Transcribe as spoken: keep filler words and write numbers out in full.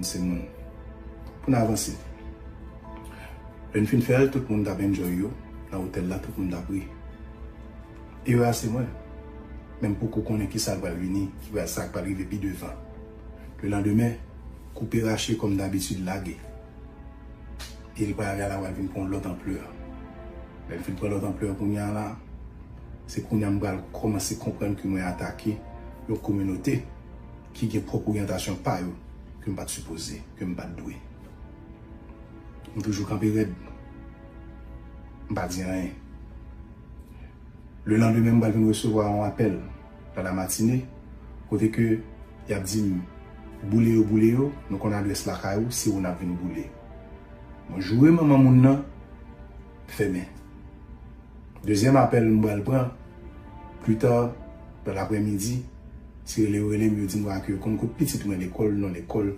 se moun. Pou n avanse. Lè n fin fè l, tout moun t ap enjoy yo. Nan otèl la, tout moun t ap ri. Erè a se mwen. Men m poko konnen ki sa l pral vini, ki pral, sa k pral rive pi devan. Le landemen, koupe rache kòm dabitid lage. E li pral, bagay la pral vin pran yon lòt anplè. Lè l fin pran lòt anplè kounye a la, se kounye a m pral kòmanse konprann ke mwen atake yon kominote ki gen pwòp oryantasyon pa yo ke m pa t sipoze, ke m pa t dwe. M toujou kanpe rèd. M pa di anyen. Le landemen, m pral vin resevwa yon apèl nan la matine, kote ke y ap di m, boule yo, boule yo, nou konn adrès lakay ou, se ou n ap vin boule. Mwen joure manman moun nan, fèmen. Dezyèm apèl m pral pran, pli ta, nan laprèmidi, se rele yo rele m, yo di m ke yo konn kot pitit mwen lekòl, non lekòl,